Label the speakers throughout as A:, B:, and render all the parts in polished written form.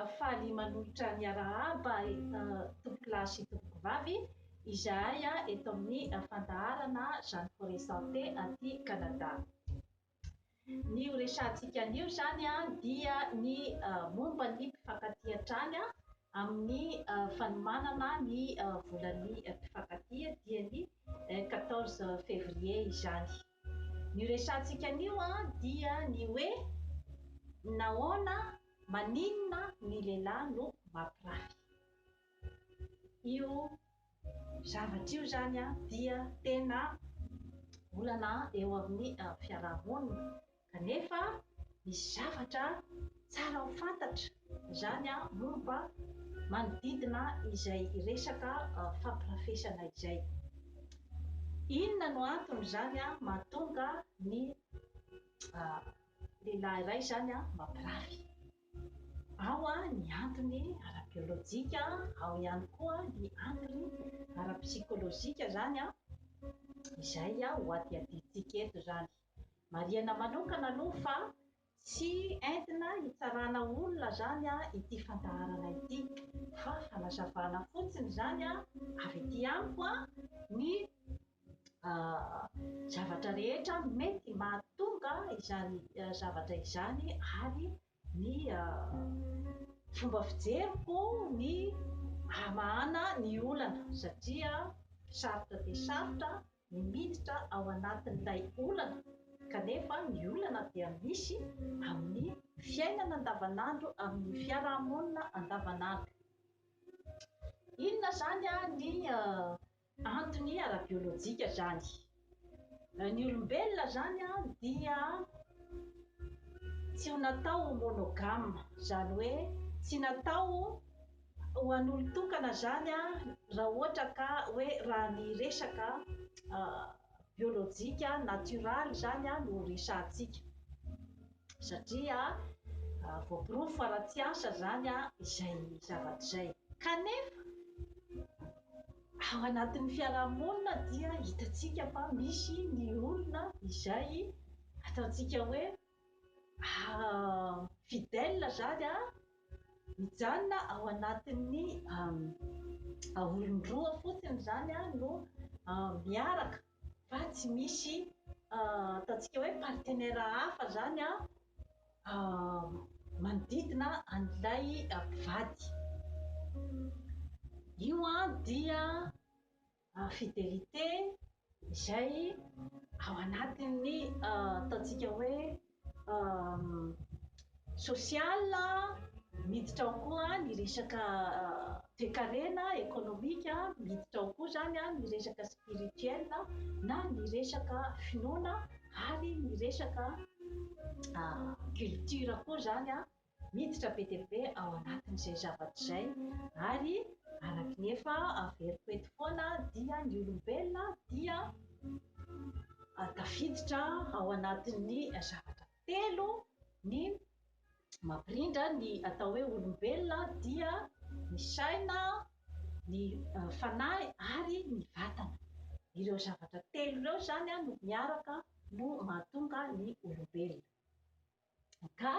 A: Faly manolotra ny arahaba tompokolahy sy tompokovavy izahay eto amin'ny fandaharana Jeanne Forêt Santé aty Canada. Ny ho resahantsika anio izany dia ny momba ny mpifankatia hatrany amin'ny fanomanana ny volan'ny mpifankatia dia ny 14 février izany. Ny ho resahantsika anio dia ny hoe nahoana, maninona ny lehilahy no mampirafy. Io zavatra io izany dia tena olana eo amin'ny fiarahamonina kanefa misy zavatra tsara ho fantatra izany momba manodidina izay resaka fampirafesana izay. Inona no antony izany mahatonga ny lehilahy iray izany mampirafy? Ao ny antony ara-biolojika, ao ihany koa ny antony ara-psikolojika izany izay ho hadihadiantsika eto izany. Marihana manokana aloha fa tsy entina hitsarana olona izany ity fandaharana ity fa fanazavana fotsiny izany avy aty amiko ny zavatra rehetra mety mahatonga izany zavatra izany ary ny fomba fijeriko ny hamahana ny olana satria sarotra dia sarotra ny miditra ao anatin'ilay olana kanefa ny olana dia misy amin'ny fiainana andavanandro, amin'ny fiarahamonina andavanandro. Inona izany ny Antony ara-biolojika izany. Ny olombelona izany dia tsy ho natao ho monogame, izany hoe tsy natao ho an'olon-tokana izany raha ohatra ka hoe raha ny resaka biolojika, natioraly izany no resahantsika. Satria voaporofo ara-tsiansa izany izay zavatra izay. Kanefa ao anatin'ny fiarahamonina dia hitantsika fa misy ny olona izay ataontsika hoe fidèle izany mijanona ao anatin'ny olon-droa fotsiny izany no miaraka fa tsy misy ataontsika hoe partenaire hafa izany manodidina an'ilay mpivady. Io dia fidélité izay ao anatin'ny ataontsika hoe social, miditra ao koa ny resaka toekarena, ekonomika, miditra ao koa izany ny resaka spirituel na ny resaka finoana ary ny resaka culture koa izany miditra be dia be ao anatin'izay zavatra izay ary araka ny efa averiko eto foana dia ny olombelona dia tafiditra ao anatin'ny zavatra telo ny mampirindra ny atao hoe olombelona dia ny saina, ny fanahy ary ny vatana. Ireo zavatra telo ireo izany no miaraka no mahatonga ny olombelona. Ka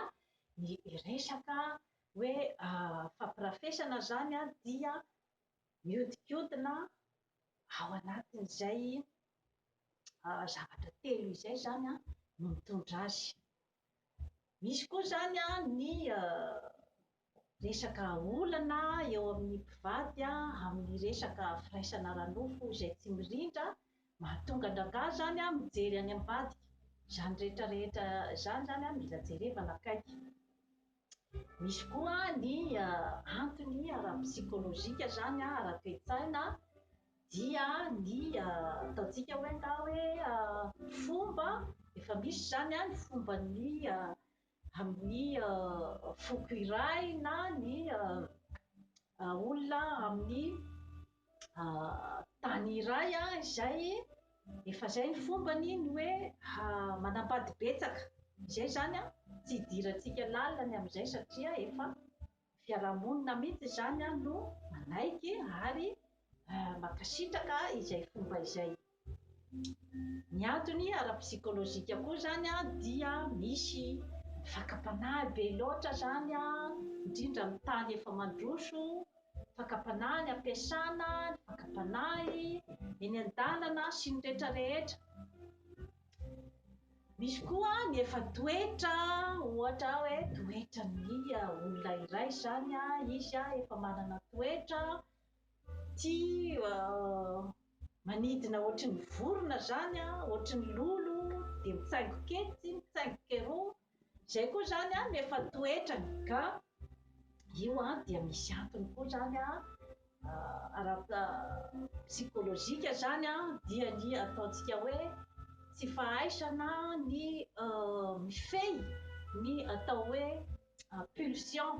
A: ny resaka hoe fampirafesana izany dia mihodinkodina ao anatin'izay zavatra telo izay izany no mitondra azy. Misy koa izany ny resaka olana eo amin'ny mpivady amin'ny resaka firaisana ara-nofo izay tsy mirindra, mahatonga an-drangahy izany mijery any ambadika. Izany rehetra rehetra izany izany mila jerevana akaiky. Misy koa ny antony ara-psikolojika izany, ara-toe-tsaina dia ny ataontsika hoe angaha hoe fomba, efa misy izany ny fomban'ny amin'ny foko iray na ny olona amin'ny tany iray izay efa izay ny fombany ny hoe manambady betsaka. Izay izany tsy idirantsika lalina ny amin'izay satria efa fiarahamonina mihitsy izany no manaiky ary mankasitraka izay fomba izay. Ny antony ara-psikolojika koa izany dia misy Fakam-panahy be loatra izany an, indrindra amin'ny tany efa mandroso, fakam-panahy any am-piasana, ny fakam-panahy eny an-dalana sy ny rehetra rehetra. Misy koa ny efa toetra, ohatra hoe toetran'ny olona iray izany izy efa manana toetra tia manidina ohatry ny vorona izany, ohatry ny lolo, dia mitsaingoka etsy, mitsaingoka eroa. Izay koa izany no efa toetrany ka io dia misy antony koa izany ara-psikolojika izany dia ny ataontsika hoe tsy fahaizana ny mifehy ny atao hoe pulsion.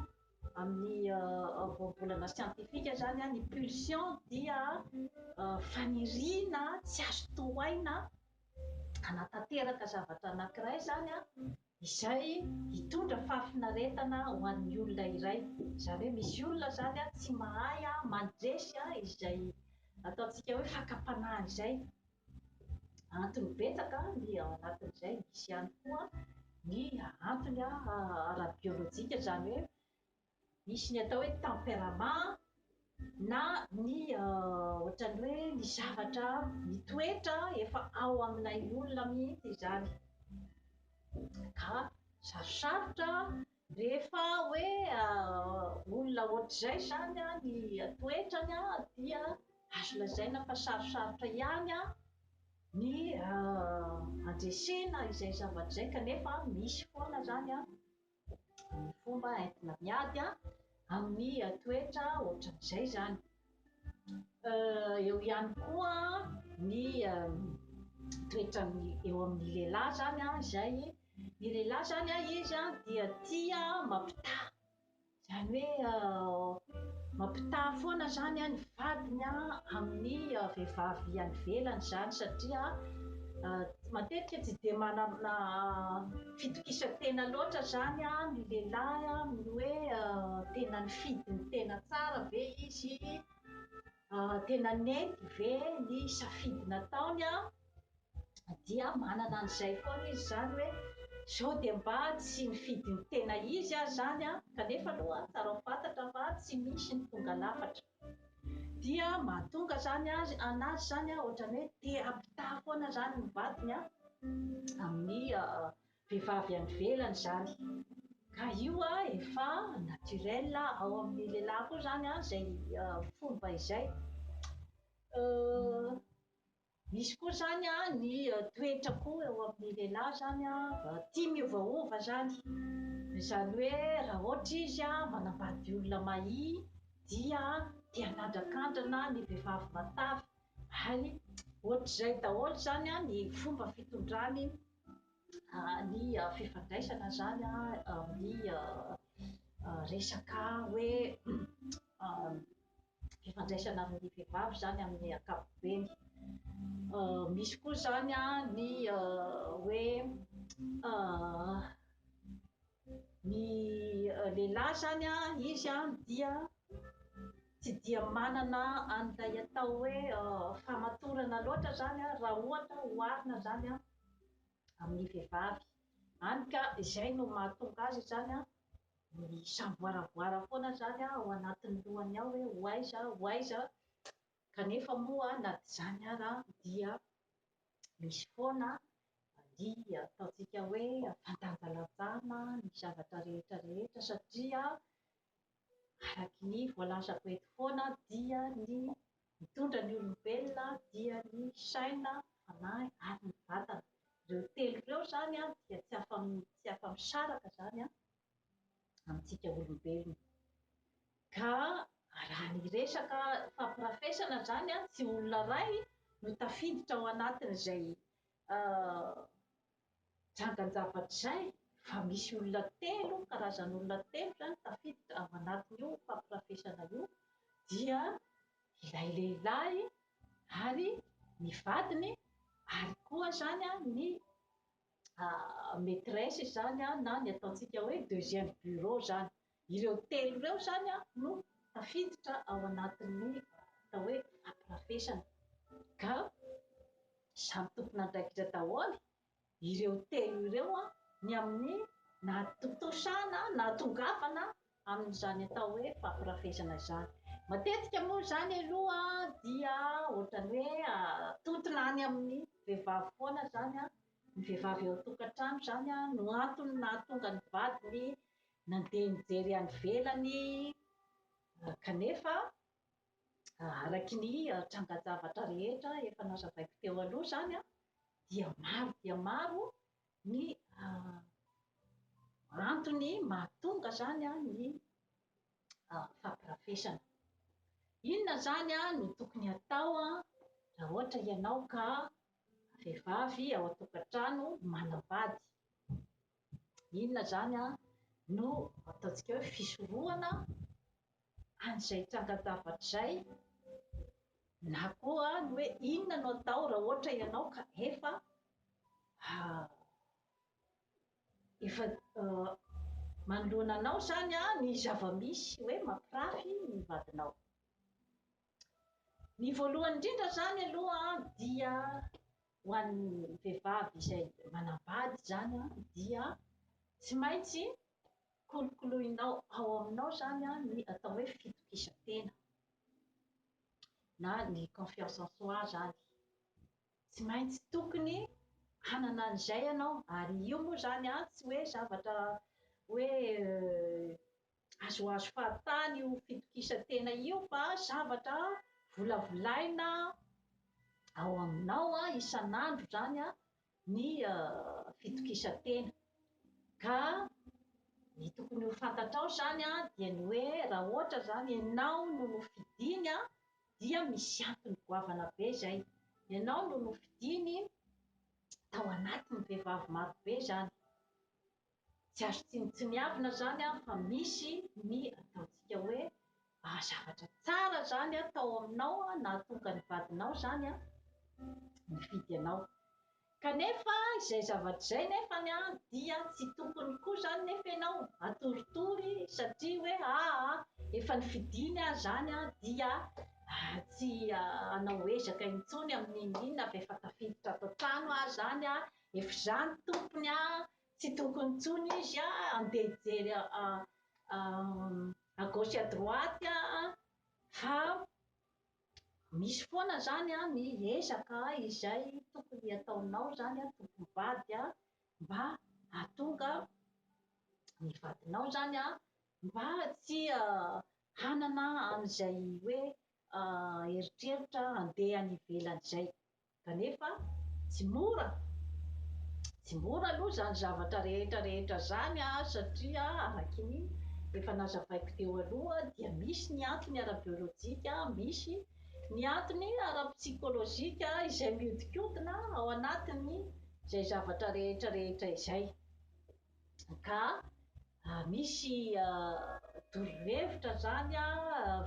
A: Amin'ny voambolana siantifika izany ny pulsion dia faniriana tsy azo tohaina hanatanteraka zavatra anankiray izany izay hitondra fahafinaretana ho an'ny olona iray. Izany hoe misy olona izany tsy mahay mandresy izay ataontsika hoe fakam-panahy izay. Antony betsaka ny ao anatin'izay, misy ihany koa ny antony ara-biolojika, izany hoe misy ny atao hoe tempérament na ny ohatran'ny hoe ny zavatra mitoetra efa ao amin'ilay olona mihitsy izany. Ka sarosarotra rehefa hoe olona ohatr'izay izany ny toetrany dia azo lazaina fa sarosarotra ihany ny handresena izay zavatra izay kanefa misy foana izany ny fomba entina miady amin'ny toetra ohatran'izay izany. Eo ihany koa ny toetran'ny eo amin'ny lehilahy izany izay ny lehilahy izany izy dia tia mampitaha. Izany hoe mampitaha foana izany ny vadiny amin'ny vehivavy any ivelany izany satria matetika tsy dia manana fitokisan-tena loatra izany ny lehilahy amin'ny hoe tena nifidy ny tena tsara ve izy, tena nety ve ny safidy nataony. Dia manana an'izay foana izy izany hoe sao dia mba tsy nifidy ny tena izy aho izany an, kanefa aloha tsara ho fantatra fa tsy misy ny tonga lafatra. Dia mahatonga izany azy an'azy izany an, ohatran'ny hoe te hampitaha foana izany ny vadiny an, amin'ny vehivavy any ivelany izany. Ka io an efa naturel ao amin'ny lehilahy koa izany an izay fomba izay. Misy koa izany ny toetra koa eo amin'ny lehilahy izany tia miovaova izany. Izany hoe raha ohatra izy manambady olona mahia dia te hanandrakandrana ny vehivavy matavy. Ary ohatr'izay daholo izany ny fomba fitondrany ny fifandraisana izany amin'ny resaka hoe fifandraisana amin'ny vehivavy izany amin'ny ankapobeny. Misy koa izany ny hoe ny lehilahy izany izy dia tsy dia manana an'ilay atao hoe fahamatorana loatra izany raha ohatra oharina izany amin'ny vehivavy. Hany ka izay no mahatonga azy izany Misamboaravoara foana izany ao anatin'ny lohany ao hoe ho aiza ho aiza, kanefa moa na dia izany ara dia misy foana ny ataontsika hoe fandanjalanjana ny zavatra rehetra rehetra satria araky ny voalazako eto foana dia ny mitondra ny olombelona dia ny saina, fanahy ary ny vatana. Ireo telo ireo izany dia tsy afa-tsy afa-misaraka izany amintsika olombelona. Ka raha ny resaka fampirafesana izany tsy olona iray no tafiditra ao anatin'izay trangan-javatra izay fa misy olona telo, karazan'olona telo izany tafiditra ao anatin'io fampirafesana io dia ilay lehilahy ary ny vadiny ary koa izany ny maitresse izany na ny ataontsika hoe deuxième bureau izany. Ireo telo ireo izany no tafiditra ao anatin'ny atao hoe fampirafesana. Ka samy tompon'andraikitra daholo ireo telo ireo ny amin'ny nahatontosana, nahatongavana amin'izany atao hoe fampirafesana izany. Matetika moa izany aloha dia ohatran'ny hoe atontona any amin'ny vehivavy foana izany, ny vehivavy ao an-tokantrano izany no antony nahatonga ny vadiny nandeha nijery any ivelany kanefa araky ny trangan-javatra rehetra efa nazavaiko teo aloha izany dia maro dia maro ny antony mahatonga izany ny fampirafesana. Inona izany no tokony hatao raha ohatra ianao ka vehivavy ao an-tokantrano manambady? Inona izany no ataontsika hoe fisorohana an'izay trangan-javatra izay na koa ny hoe inona no atao raha ohatra ianao ka efa efa manoloana anao izany ny zava-misy hoe mampirafy ny vadinao. Ny voalohany indrindra izany aloha dia ho an'ny vehivavy izay manambady izany dia tsy maintsy kolokoloinao ao aminao izany ny atao hoe fitokisan-tena na ny confiance en soi izany. Tsy maintsy tokony hanana an'izay ianao ary io moa izany tsy hoe zavatra hoe azoazo fahatany io fitokisan-tena io fa zavatra volavolaina ao aminao isan'andro izany ny fitokisan-tena. Ka ny tokony ho fantatrao izany dia ny hoe raha ohatra izany ianao no nofidiny dia misy antony goavana be izay. Ianao no nofidiny tao anatin'ny vehivavy marobe izany. Tsy azo tsinontsiniavina izany fa misy ny ataontsika hoe zavatra tsara izany tao aminao nahatonga ny vadinao izany nifidy anao. Kanefa izay zavatra izay nefany dia tsy tokony koa izany nefa ianao atoritory satria hoe aa efa nifidiny aho izany dia tsy hanao ezaka intsony amin'inon'inona fa efa tafiditra ato an-trano aho izany, efa izaho no tompony, tsy tokony intsony izy handeha hijery à gauche à droite fa misy foana izany ny ezaka izay tokony hataonao izany tompom-bady mba hahatonga ny vadinao izany mba tsy hanana an'izay hoe eritreritra handeha any ivelany izay. Kanefa tsy mora, tsy mora aloha izany zavatra rehetra rehetra izany satria araky ny efa nazavaiko teo aloha dia misy ny antony ara-biolojika, misy ny antony ara-psikolojika izay mihodinkodina ao anatin'ny izay zavatra rehetra rehetra izay. Ka misy torohevitra izany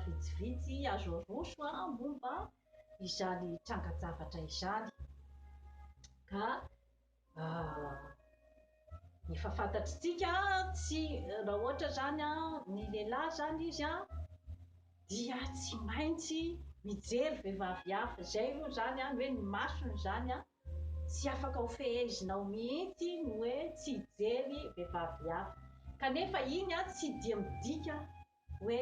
A: vitsivitsy azo aroso momba izany trangan-javatra izany. Ka efa fantatritsika tsy raha ohatra izany ny lehilahy izany izy dia tsy maintsy mijery vehivavy hafa. Izay aloha izany ny hoe ny masony izany tsy afaka ho fehezinao mihitsy ny hoe tsy hijery vehivavy hafa. Kanefa iny tsy dia midika hoe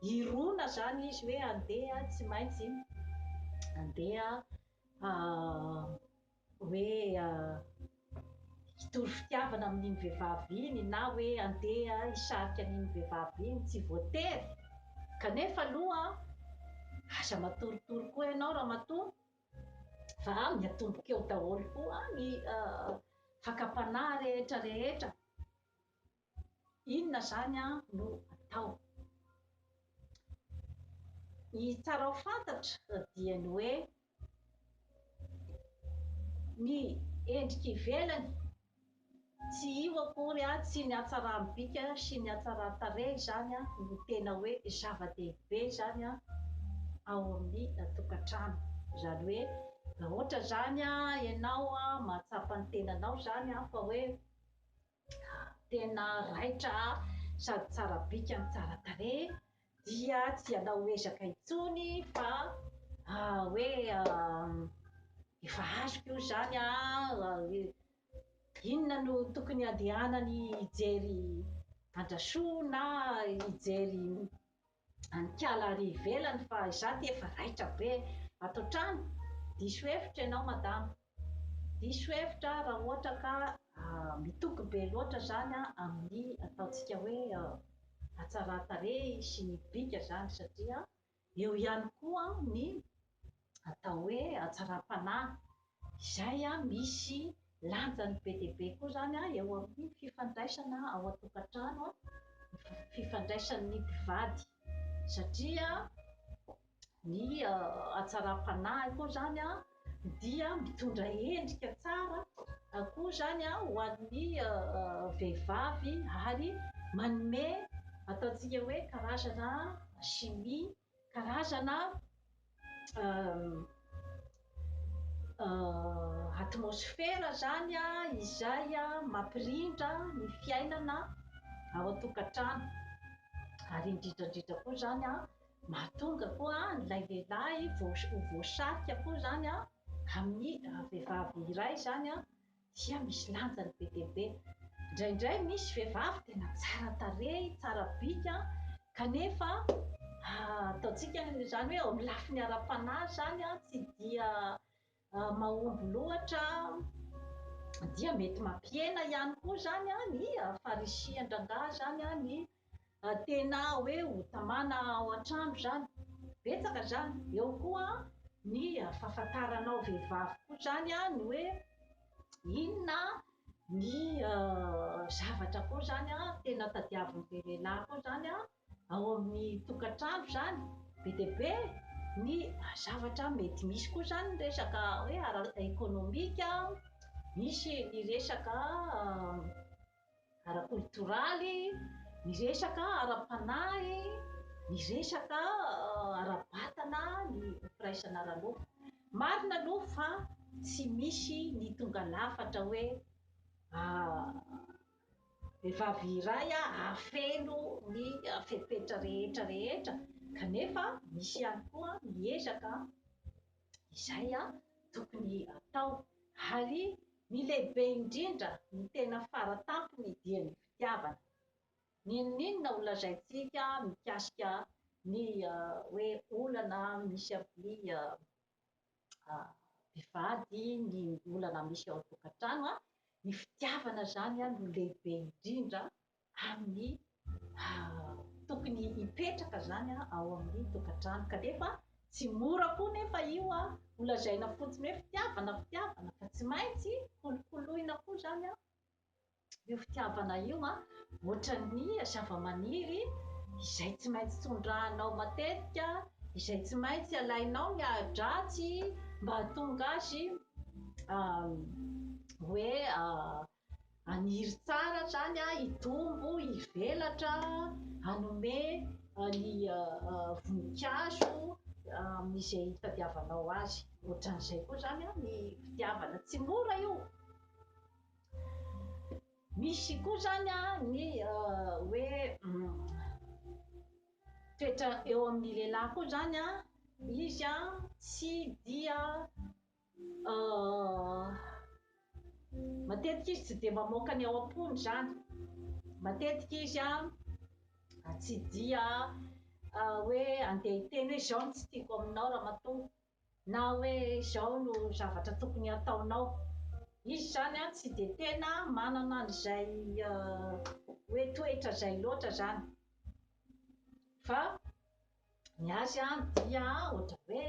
A: hirona izany izy hoe handeha tsy maintsy handeha hoe hitory fitiavana amin'iny vehivavy iny na hoe handeha hisarika an'iny vehivavy iny, tsy voatery. Kanefa aloha aza matoritory koa ianao ramatoa fa miatomboka eo daholo koa ny fakam-panahy rehetra rehetra. Inona izany no atao? Ny tsara ho fantatra dia ny hoe ny endrika ivelany tsy io akory, tsy ny hatsaram-bika sy ny hatsaran-tarehy izany no tena hoe zava-dehibe izany ao amin'ny tokantrano. Izany hoe raha ohatra izany ianao mahatsapa ny tenanao izany fa hoe tena raitra sady tsara bika no tsara tarehy dia tsy hanao ezaka intsony fa hoe efa azoko io izany an, Inona no tokony handehanany hijery an-dRasoa na hijery an'i Kala ary ivelany fa izaho ity efa raitra be ato an-trano? Diso hevitra ianao madama. Diso hevitra raha ohatra ka mitoky be loatra izany amin'ny ataontsika hoe hatsaran-tarehy sy ny bika izany satria eo ihany koa ny atao hoe hatsaram-panahy izay misy lanjany be dia be koa izany eo amin'ny fifandraisana ao an-tokantrano, fifandraisan'ny mpivady satria ny hatsaram-panahy koa izany dia mitondra endrika tsara koa izany ho an'ny vehivavy ary manome ataontsika hoe karazana chimie, karazana atmosfera izany izay mampirindra ny fiainana ao an-tokantrano ary indrindra indrindra koa izany Mahatonga koa an'ilay lehilahy ho voasarika koa izany amin'ny vehivavy iray izany dia misy lanjany be dia be. Indraindray misy vehivavy tena tsara tarehy, tsara bika kanefa ataontsika izany hoe eo amin'ny lafiny ara-panahy izany tsy dia mahomby loatra dia mety mampihena ihany koa izany ny farisihan-drangahy izany ny tena hoe ho tamana ao an-trano izany. Betsaka izany. Eo koa ny fahafantaranao vehivavy koa izany ny hoe inona ny zavatra koa izany tena tadiavin'ilay lehilahy koa izany Ao amin'ny tokantrano izany, be dia be ny zavatra mety misy koa izany ny resaka hoe ara-ekonomika, misy ny resaka ara-koltoraly, ny resaka ara-panahy, ny resaka ara-batana, ny firaisana ara-nofo. Marina aloha fa tsy misy ny tonga lafatra hoe Vehivavy iray hahafeno ny fepetra rehetra rehetra kanefa misy ihany koa ny ezaka izay tokony atao ary ny lehibe indrindra, ny tena fara tampony dia ny fitiavana. N'inon'inona ho lazaintsika mikasika ny hoe olana misy amin'ny mpivady, ny olana misy ao an-tokantrano, ny fitiavana izany no lehibe indrindra amin'ny tokony hipetraka izany ao amin'ny tokantrano. Kanefa tsy mora koa nefa io ho lazaina fotsiny hoe fitiavana, fitiavana fa tsy maintsy kolokoloina koa izany Io fitiavana io an, ohatran'ny zava-maniry izay tsy maintsy tondrahanao matetika, izay tsy maintsy alainao ny ahi-dratsy mba hahatonga azy hoe haniry tsara izany an, hitombo, hivelatra, hanome ny voninkazo amin'izay hitadiavanao azy. Ohatran'izay koa izany ny fitiavana. Tsy mora io. Misy koa izany ny hoe toetra eo amin'ny lehilahy koa izany an, izy an tsy dia matetika izy tsy dia mamoaka ny ao am-pony izany, matetika izy an tsy dia hoe andeha hiteny hoe izao no tsy tiako aminao ramatoa. na hoe izao no zavatra tokony hataonao. Izy izany an tsy dia tena manana an'izay hoe toetra izay loatra izany fa ny azy an dia ohatra hoe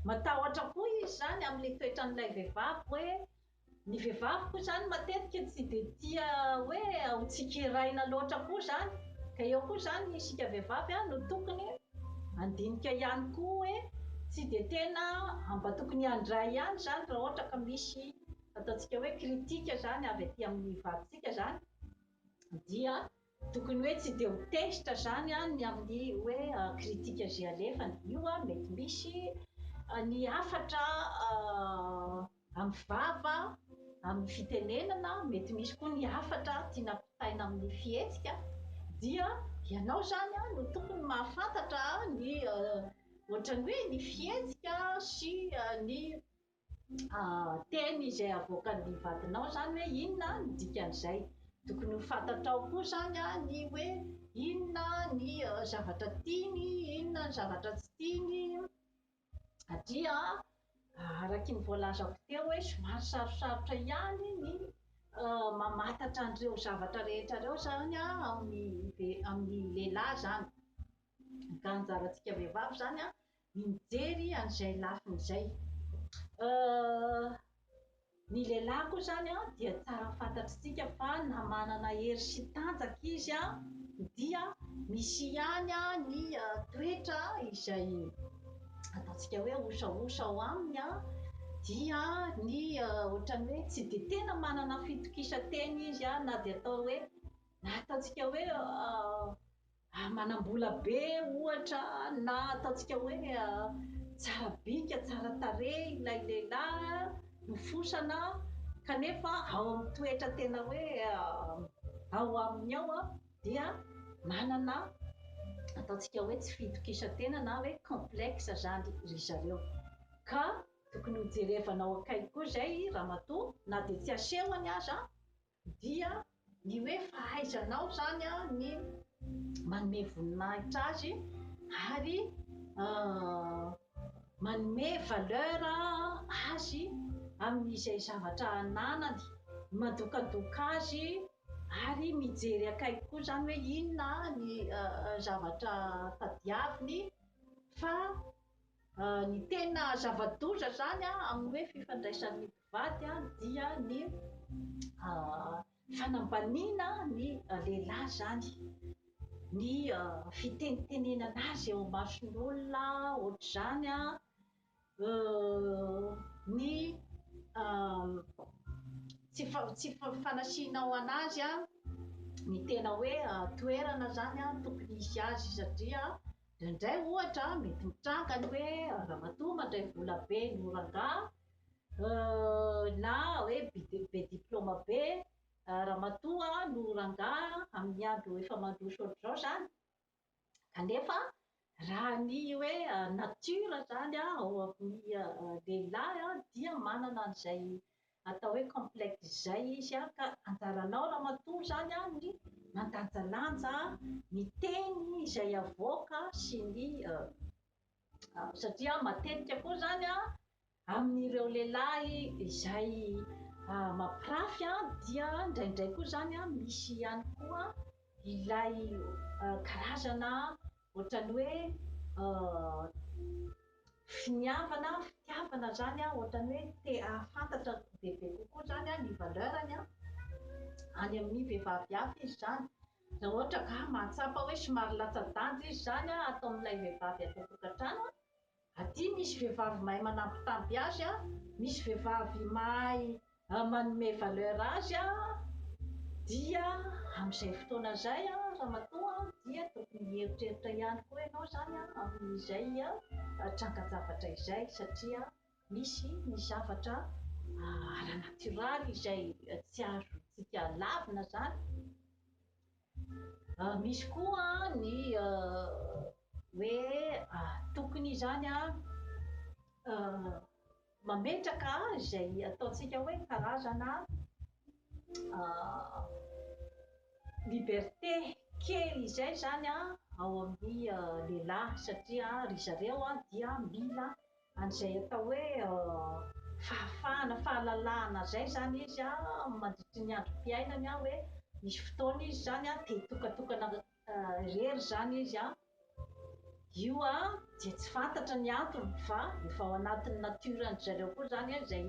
A: matahotra koa izy izany amin'ilay toetran'ilay vehivavy hoe Ny vehivavy koa izany matetika tsy dia tia hoe ho tsikeraina loatra koa izany, ka eo koa izany isika vehivavy no tokony handinika ihany koa hoe tsy dia tena mba tokony handray ihany izany raha ohatra ka misy ataontsika hoe critique izany avy aty amin'ny vadintsika izany dia Tokony hoe tsy dia ho tezitra zany an ny amin'ny hoe critique izay alefany. Io an mety misy ny hafatra amin'ny vava, amin'ny fitenenana, mety misy koa ny hafatra tiana ampitaina amin'ny fihetsika, dia ianao zany an no tokony mahafantatra ny ohatran'ny hoe ny fihetsika sy ny. teny izay avoakan'ny vadinao izany hoe inona ny dikan'izay. Tokony ho fantatrao koa izany ny hoe inona ny zavatra tiany, inona ny zavatra tsy tiany, satria araky ny voalazako teo hoe somary sarosarotra ihany ny mamantatra an'ireo zavatra rehetra ireo izany amin'ny lehilahy izany. Ka anjarantsika vehivavy izany ny mijery an'izay lafiny izay. Ny lehilahy koa izany dia tsara fantatritsika fa na manana hery sy tanjaka izy dia misy ihany ny toetra izay ataontsika hoe osaosa ao aminy dia ny ohatran'ny hoe tsy dia tena manana fitokisan-tena izy na dia atao hoe na ataontsika hoe Manam-bola be ohatra na ataontsika hoe tsara bika, tsara tarehy ilay lehilahy nofosana kanefa ao amin'ny toetra tena hoe ao aminy ao dia manana ataontsika hoe tsy fitokisan-tena na hoe complexe izany ry zareo. Ka tokony ho jerevanao akaiky koa izay ramatoa na dia tsy asehony aza dia ny hoe fahaizanao izany ny manome voninahitra azy ary manome valeur azy amin'izay zavatra ananany, mandokandoka azy ary mijery akaiky koa izany hoe inona ny zavatra tadiaviny fa Ny tena zava-doza izany amin'ny hoe fifandraisan'ny mpivady dia ny fanambaniana ny lehilahy izany, ny fitenitenenana azy eo imason'olona ohatr'izany, ny tsy fanasianao an'azy ny tena hoe toerana izany tokony hisy azy satria Indraindray ohatra mety mitranga ny hoe ramatoa mandray vola be noho rangahy na hoe be diplaoma be ramatoa noho rangahy amin'ny andro efa mandroso ohatr'izao izany. Kanefa raha ny hoe nature izany ao amin'ny lehilahy dia manana an'izay atao hoe complexe izay izy ka anjaranao ramatoa izany ny mandanjalanja ny teny izay avoaka sy ny satria matetika koa izany amin'ireo lehilahy izay mampirafy dia indraindray koa izany misy ihany koa ilay karazana ohatran'ny hoe Finiavana, fitiavana zany ohatran'ny hoe te hahafantatra bebe kokoa zany ny valeur-ny any amin'ny vehivavy hafa izy zany. Raha ohatra ka mahatsapa hoe somary latsa-danja izy zany ato amin'ilay vehivavy ato an-tokantrano, aty misy vehivavy mahay manambitamby azy, misy vehivavy mahay manome valeur azy dia amin'izay fotoana izay ramatoa dia tokony hieritreritra ihany koa ianao izany amin'izay trangan-javatra izay satria misy ny zavatra ara-natioraly izay tsy azontsika lavina izany. Misy koa ny hoe tokony izany Mametraka izay ataontsika hoe karazana liberté kely izay izany ao amin'ny lehilahy satria ry zareo dia mila an'izay atao hoe fahafahana, fahalalahana izay izany izy mandritry ny androm-piainany hoe misy fotoana izy izany te hitokatokana irery izany izy an! Io an dia tsy fantatra ny antony fa efa ao anatin'ny nature-ndry zareo koa izany an izay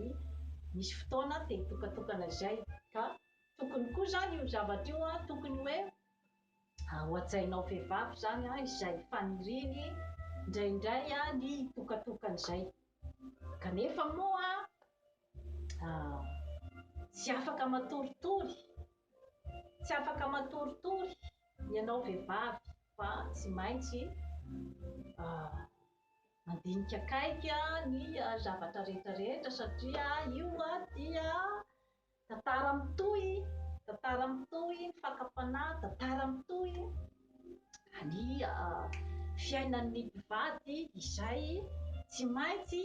A: misy fotoana te hitokatokana izay ka tokony koa izany io zavatra io an tokony hoe ho hajainao vehivavy izany an izay faniriany indraindray an ny hitokatokana izay kanefa moa tsy afaka matoritory Tsy afaka matoritory ianao vehivavy fa tsy maintsy mandinika akaiky ny zavatra rehetra rehetra satria io dia tantara mitohy, tantara mitohy ny fakam-panahy, tantara mitohy ny fiainan'ny mpivady izay tsy maintsy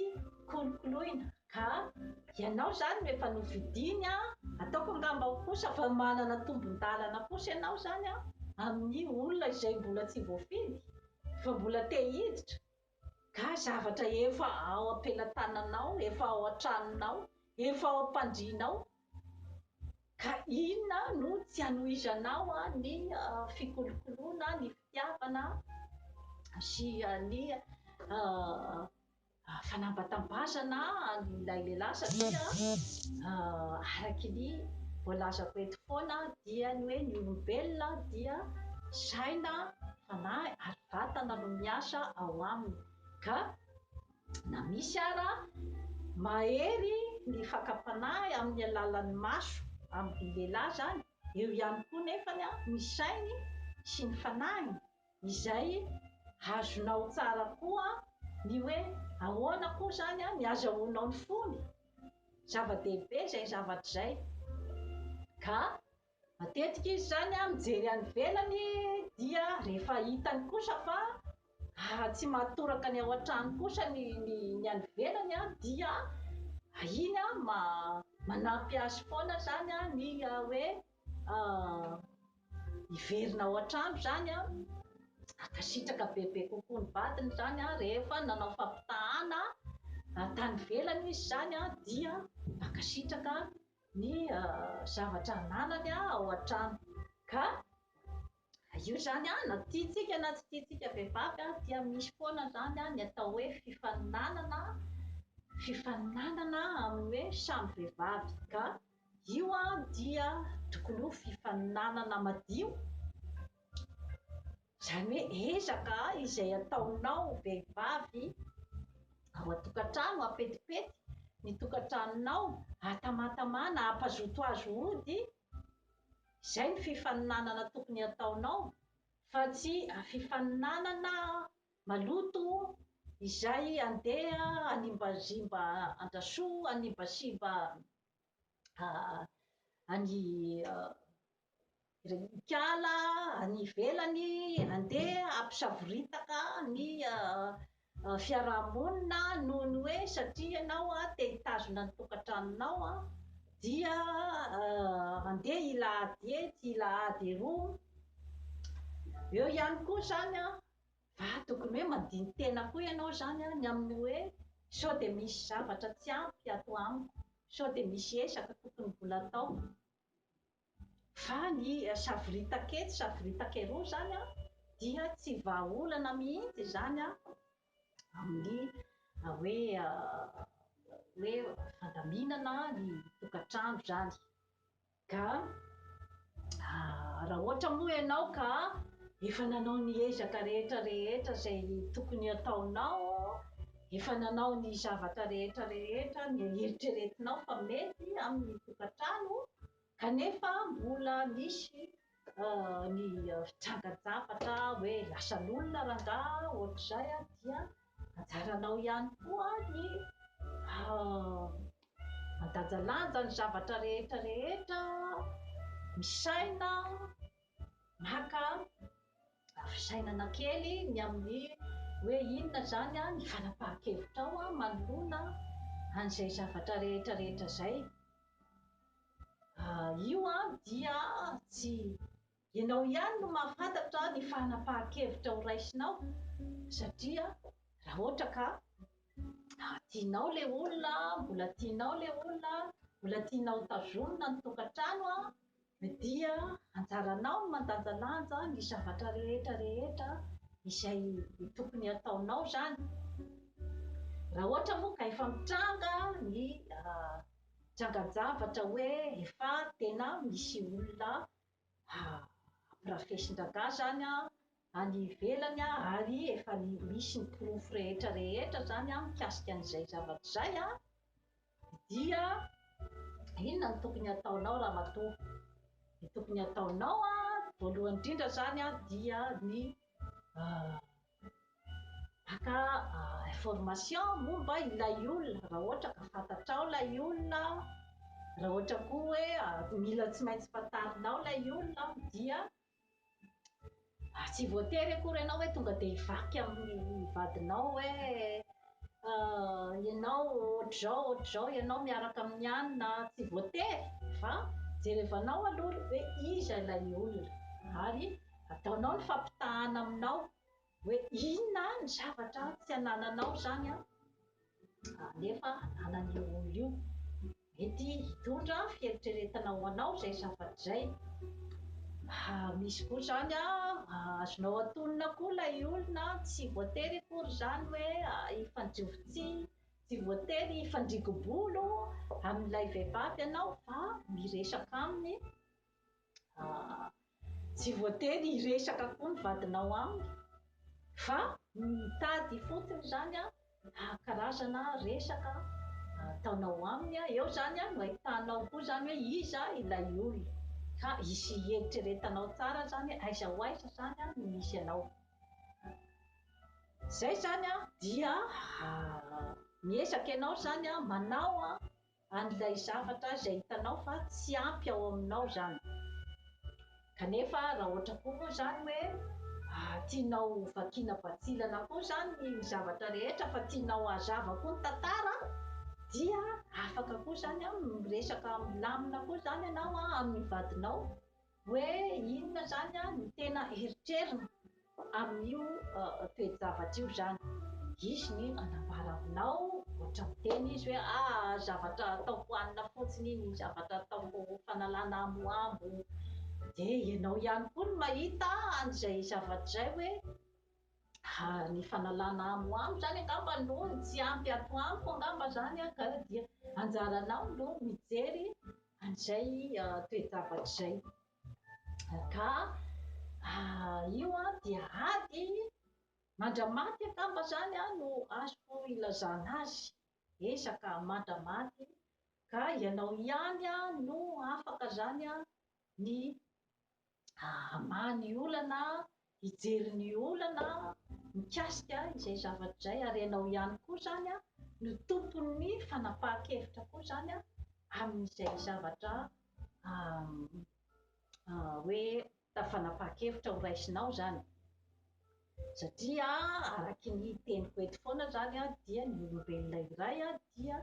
A: kolokoloina. Ka ianao izany no efa novidiany an, ataoko angamba kosa fa manana tombon-dalana kosa ianao izany an, amin'ny olona izay mbola tsy voafidy fa mbola te hiditra, ka zavatra efa ao am-pelatananao, efa ao an-tranonao, efa ao am-pandrianao, ka inona no tsy hanohizanao ny fikolokoloana ny fitiavana sy ny fanambatambazana an'ilay lehilahy satria araky ny voalazako eto foana dia ny hoe ny olombelona dia saina, fanahy ary vatana no miasa ao aminy ka na misy ara mahery ny fakam-panahy amin'ny alalan'ny maso amin'ny lehilahy izany, eo ihany koa nefany ny sainy sy ny fanahiny izay azonao tsara koa ny hoe ahoana koa izany ny azahoanao ny fony, zava-dehibe izay zavatra izay ka matetika izy izany mijery any ivelany dia rehefa hitany kosa fa tsy mahatoraka ny ao an-trano kosa ny ny any ivelany dia iny manampy azy foana izany ny hoe hiverina ao an-trano izany an, hankasitraka bebe kokoa ny vadiny izany an, rehefa nanao fampitahana tany ivelany izy izany an, dia mankasitraka ny zavatra ananany ao an-trano. Ka io izany an, na tiantsika na tsy tiantsika vehivavy an, dia misy foana izany an ny atao hoe fifaninanana, fifaninanana amin'ny hoe samy vehivavy. Ka Io dia tokony ho fifaninanana madio, izany hoe ezaka izay ataonao vehivavy ao an-tokantrano, hampetipety ny tokantranonao, hahatamantamana, hampazoto azy hody, izay ny fifaninanana tokony hataonao fa tsy fifaninanana maloto izay handeha hanimbazimba an-dRasoa, hanimbasimba any Ikala, any ivelany, handeha hampisavoritaka ny fiaraha-monina noho ny hoe satria ianao te hitazona ny tokantranonao dia handeha hila ady etsy, hila ady eroa. Eo ihany koa izany Fa tokony hoe mandini-tena koa ianao izany ny amin'ny hoe sao dia misy zavatra tsy ampy ato amiko, sao dia misy ezaka tokony mbola ataoko. Fa ny savoritaka etsy, savoritaka eroa izany dia tsy vahaolana mihitsy izany amin'ny hoe hoe fandaminana ny tokantrano izany. Ka raha ohatra moa ianao ka efa nanao ny ezaka rehetra rehetra izay tokony hataonao, efa nanao ny zavatra rehetra rehetra nieritreretinao fa mety amin'ny tokantrano kanefa mbola nisy ny fitrangan-javatra hoe lasan'olona rangahy ohatr'izay dia anjaranao ihany koa ny Mandanjalanja ny zavatra rehetra rehetra, misaina, maka fisainana kely ny amin'ny hoe inona izany ny fanapahan-kevitrao manoloana an'izay zavatra rehetra rehetra izay. Io dia tsy Ianao ihany no mahafantatra ny fanapahan-kevitra ho raisinao satria raha ohatra ka tianao ilay olona, mbola tianao ilay olona, mbola tianao tazomina ny tokantrano dia anjaranao ny mandanjalanja ny zavatra rehetra rehetra izay tokony hataonao izany. Raha ohatra moa ka efa mitranga ny trangan-javatra hoe efa tena misy olona ampirafesin-dragahy izany any ivelany ary efa misy ny porofo rehetra rehetra izany mikasika an'izay zavatra izay dia inona no tokony hataonao ramatoa? Ny tokony hataonao voalohany indrindra izany dia ny Maka information momba ilay olona, raha ohatra ka fantatrao ilay olona, raha ohatra koa hoe mila tsy maintsy fantarinao ilay olona dia tsy voatery akory ianao hoe tonga dia hivaky amin'ny vadinao hoe. Ianao ohatr'izao ohatr'izao ianao miaraka amin'ny anona, tsy voatery fa jerevanao aloha hoe iza ilay olona ary ataonao ny fampitahana aminao hoe inona ny zavatra tsy anananao izany an, nefa ananan'io olona io. Mety hitondra fieritreretana ho anao izay zavatra izay. Misy koa izany azonao atonina koa ilay olona, tsy voatery akory izany hoe hifandrivotsihy, tsy voatery hifandrigo-bolo amin'ilay vehivavy ianao fa miresaka aminy. Tsy voatery hiresaka koa ny vadinao aminy fa mitady fotsiny izany karazana resaka ataonao aminy. Eo izany no ahitanao koa izany hoe iza ilay olona ka hisy hieritreretanao tsara izany hoe aiza ho aiza izany no misy anao. Izay izany dia miezaka ianao izany manao an'ilay zavatra izay hitanao fa tsy ampy ao aminao izany. Kanefa raha ohatra koa moa izany hoe tianao ho vakiana batsilana koa izany ny zavatra rehetra fa tianao hazava koa ny tantara dia afaka koa izany miresaka milamina koa izany ianao amin'ny vadinao Hoe inona izany no tena eritreriny amin'io toe-javatra io izany. Izy ny hanambara aminao, ohatra miteny izy hoe ah zavatra ataoko hanina fotsiny iny, zavatra ataoko fanalana hamohambo. Dia ianao ihany koa no mahita an'izay zavatra izay hoe ny fanalana hamohambo izany angamba no tsy ampy ato amiko angamba izany ka dia anjaranao no mijery an'izay toe-javatra izay. Ka io dia ady mandra-maty angamba izany no azoko ilazana azy, ezaka mandra-maty ka ianao ihany no afaka izany ny hamaha ny olana, hijery ny olana mikasika izay zavatra izay ary ianao ihany koa izany no tompon'ny fanapahan-kevitra koa izany amin'izay zavatra hoe fanapahan-kevitra ho raisinao izany. Satria araky ny teniko eto foana izany dia ny olombelona iray dia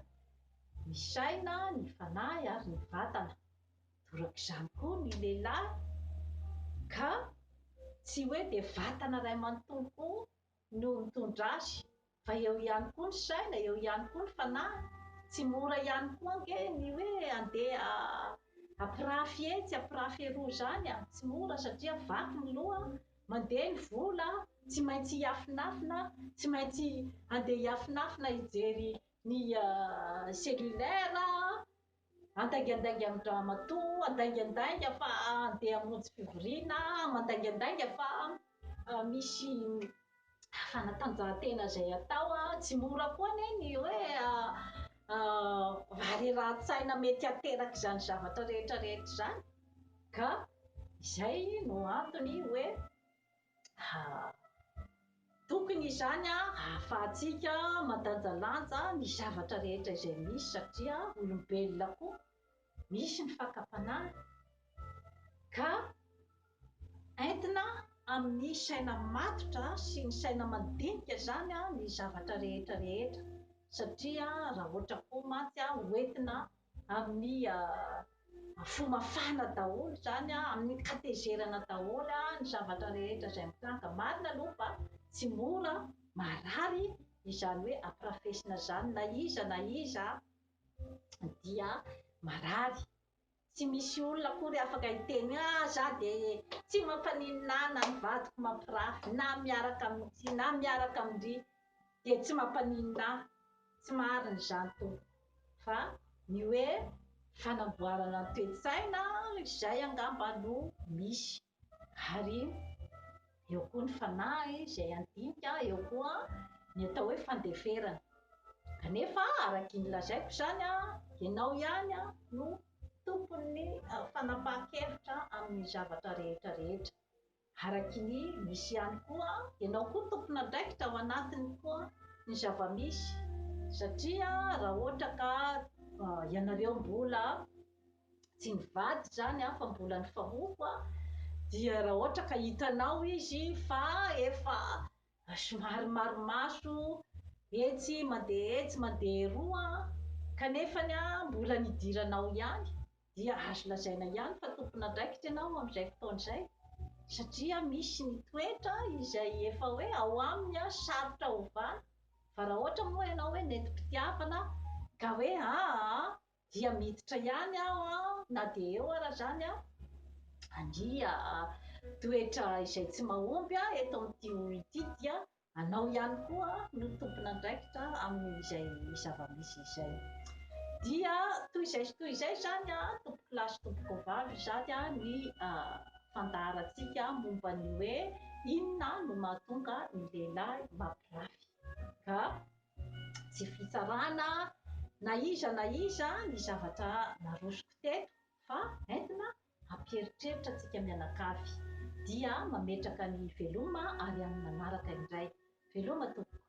A: ny saina, ny fanahy ary ny vatana. Torak'izany koa ny lehilahy ka tsy hoe dia vatana iray manontolo koa no mitondra azy fa eo ihany koa ny saina, eo ihany koa ny fanahy. Tsy mora ihany koa ange ny hoe handeha hampirafy etsy, hampirafy eroa izany a! Tsy mora satria vaky ny loha, mandeha ny vola, tsy maintsy hiafinafina, tsy maintsy handeha hiafinafina hijery ny cellulaire, Andaingandainga amin-dramatoa, andaingandainga fa handeha hamonjy fivoriana, mandaingandainga fa misy fanatanjahantena izay atao. Tsy mora koa anie ny hoe harerahan-tsaina mety haterak'izany zavatra rehetra rehetra izany ka izay no antony hoe Tokony izany ahafahantsika mandanjalanja ny zavatra rehetra izay misy satria olombelona koa misy ny fakam-panahy ka entina amin'ny saina matotra sy ny saina mandinika izany ny zavatra rehetra rehetra satria raha ohatra koa mantsy hoentina amin'ny fo mafana daholo izany, amin'ny katezerana daholo ny zavatra rehetra izay mitranga. Marina aloha fa tsy mora marary izany hoe ampirafesina izany na iza na iza dia marary. Tsy misy olona akory afaka hiteny hoe ah za dia tsy mampaninona ahy na ny vadiko mampirafy na miaraka amin'ity na miaraka amin-dry dia tsy mampaninona ahy. Tsy marina izany tompoko fa ny hoe fanamboarana ny toe-tsaina izay angamba no misy ary eo koa ny fanahy izay handinika, eo koa ny atao hoe fandeferana. Kanefa araky ny lazaiko izany ianao ihany no tompon'ny fanapahan-kevitra amin'ny zavatra rehetra rehetra. Araky ny misy ihany koa, ianao koa tompon'andraikitra ao anatiny koa ny zava-misy satria raha ohatra ka ianareo mbola tsy nivady izany fa mbola nifamofoa dia raha ohatra ka hitanao izy fa efa somary maromaso. Etsy mandeha etsy mandeha eroa kanefany mbola nidiranao ihany dia azo lazaina ihany fa tompon'andraikitra ianao amin'izay fotoana izay satria misy ny toetra izay efa hoe ao aminy sarotra ovana fa raha ohatra moa ianao hoe nentim-pitiavana ka hoe aa dia miditra ihany aho na dia eo ara izany ny toetra izay tsy mahomby eto amin'ity olona ity dia anao ihany koa no tompon'andraikitra amin'izay zava-misy izay. Dia toy izay sy toy izay izany tompokolahy sy tompokovavy izany ny fandaharantsika momba ny hoe inona no mahatonga ny lehilahy mampirafy. Ka tsy fitsarana na iza na iza ny zavatra narosoko teto fa entina hampieritreritra antsika mianakavy. Dia mametraka ny veloma ary amin'ny manaraka indray. Veloma tompoko.